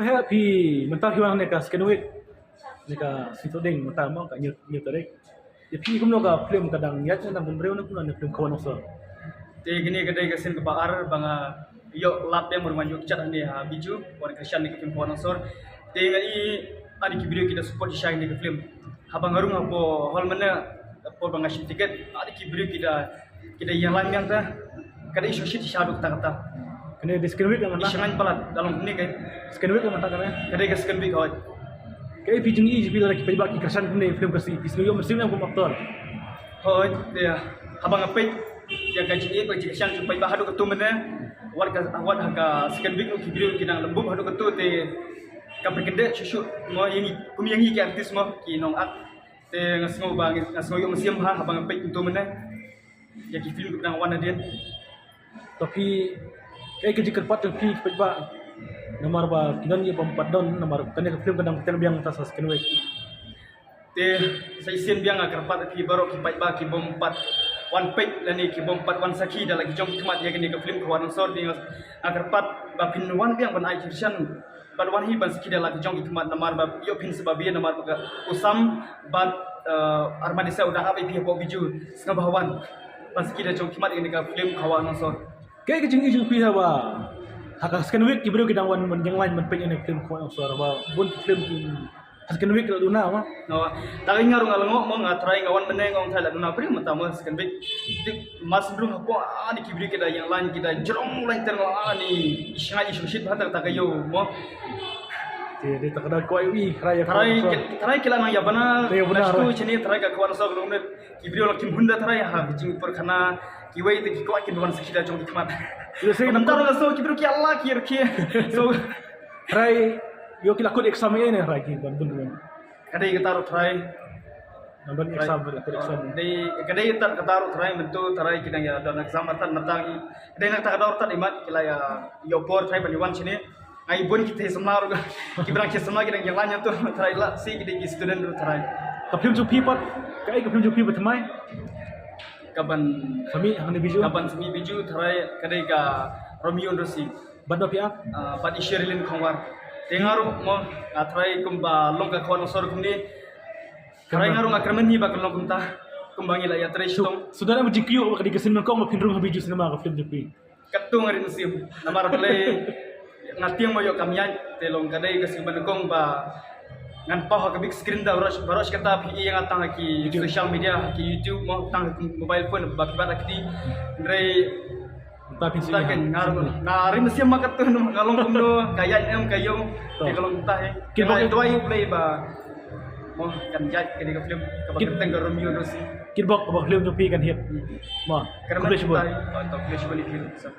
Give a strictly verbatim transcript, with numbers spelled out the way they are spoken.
Heh, phi mynta phi wan ne ka second week ne ka Sngi Thohdieng mynta mo ka hynñiew, hynñiew tarik. Ïa phi kumno ka film ka dang ïaid ne dang pynbriew ne kumno ne film Khawa Nongsor? Te kane ka dei ka sien kaba ar ba nga ïoh lad biang ba nga ïoh kjat hangne ha Bijou, wan kyrshan ïa ka film Khawa Nongsor. Te nga i ani ki briew ki da support shisha ïa kane ka film. Haba nga rung hapoh hall mynne, hapoh ba nga shim tiket, ani ki briew ki da, ki da ïalang biang ta. Ka dei shu shit shisha haduh katta katta. Kane dei second week la mynta? Shngaiñ palat, da long kumne ka. Second week la mynta kane? Ka dei ka second week, hooid. Kaei phi jingïohi jong phi lada ki paidbah ki kyrshan kumne film Khasi, phi sngew ïoh mynsiem ïa kum actor? Hooid, te haba nga peit ïa ka jingïohi bad jingkyrshan jong ki paidbah haduh katto mynne, wat ka, wat ha ka second week ruh ki briew ki dang lymbup haduh katto, te ka pyrkhat shuh shuh mo ïa ngi kum ïa ngi ki artist mo ki nong act. Te nga sngew ba, nga sngew ïoh mynsiem ha, haba nga peit kumto mynne ïa ki film kiba dang wan hadien. To phi, kaei ka jingkyrpad jong phi ki paidbah? Namar ba ki don ïa bym pat don, namar kane ka film ka dang bteng biang mynta sa second week. Te sa shisien biang nga kyrpad ïa phi baroh ki paidbah ki bym pat wan peit lane ki bym pat wan sakhi da la ki jong ki khmat ïa kane ka film Khawa Nongsor, te nga kyrpad ba phin wan biang ban ai kyrshan bad wan hi ban sakhi da la ki jong ki khmat, namar ba ïoh phin sa ba biang namar ba ka u Sam bad, eh, Armadisa u dang ap ïa phi hapoh Bijou, sngewbha wan ban sakhi da jong ki khmat ïa kane ka film Khawa Nongsor. Kaei ka jingïohi jong phi haba ha ka second week ki briew ki dang wan ban ïeng line ban peit ïa kane ka film Khawa Nongsor, ba bun ki film ki ha second week la duna mo? Nga, ta ka nga ruh nga lyngngoh mo, nga try nga wan mynne nga ong try la duna briew mynta mo second week. Te mas ndrung hapoh ani ki briew ki da ïeng line ki da jrong line ter, nga ani i shngaiñ i shongshit bha ta ka ïew mo. Te dei ta ka da kwah ïohi try ïa Khawa Nongsor. Try ki la nang ïa bana. Ïa bana, try. Chini try ka Khawa Nongsor ka long ne ki briew la kim hun da try ha ki jingpyrkhana kiwei te ki kwah kin wan sakhi da jong ki khmat. Ïa, sa namar la so ki briew ki Allah ki rkhie. So try ïoh ki la kut exam ïa ne try ki ban bun bun. Ka dei kata ruh try. Nang don exam, la kut exam. Dei, ka dei kata, kata ruh try mynta try ki dang ïa don exam artat mynta ki. Ka dei na kata ka dor artat imat ki la ïa ïoh por try ban ïa wan chini. Nga i bun ki thei samla ruh. Ki brang ki samla ki dang ïa lan ïa tu try la si ki dei ki student ruh try. Ka film jong phi pat, kaei ka film jong phi ba thymmai? Kaban Sami hangne Bijou. Kaban Sami Bijou try ka dei ka Romeo and Rosie. Bad na phi ah? Ah, bad i Sherilyn Khongwar. Te nga ruh mo, ah, try kumba long ka Khawa Nongsor kumne. Try nga ruh nga kyrmen hi ba ka long kumta. Kumba ngi la ïa try shitong. Suda na ba jingkyrkhu ba ka dei ka sien nyngkong ba phin rung ha Bijou Cinema ka film jong phi? Katto nga rit mynsiem. Namar balei nga tieng mo ïoh kam ïaid te long ka dei ka sien ba nyngkong ba ngan paw ha ka big screen da baroh, baroh kata phi ïa nga tang ha ki social media, ha ki YouTube mo, tang ha ki mobile phone ba ki bat ha kti. Hynrei ta phi ta sien kan nga, nga rit mynsiem ma katto nga long kumno, ka ïaid em ka ïew. Te ka long ta hi. Kin bok duwai Blei ba mo kan ïaid kane ka film kaba kyrteng ka Romeo and Rosie. Kin bok ba film jong phi kan hit. Mo. Kyrmen ta hi. To khublei shibun ïa phi.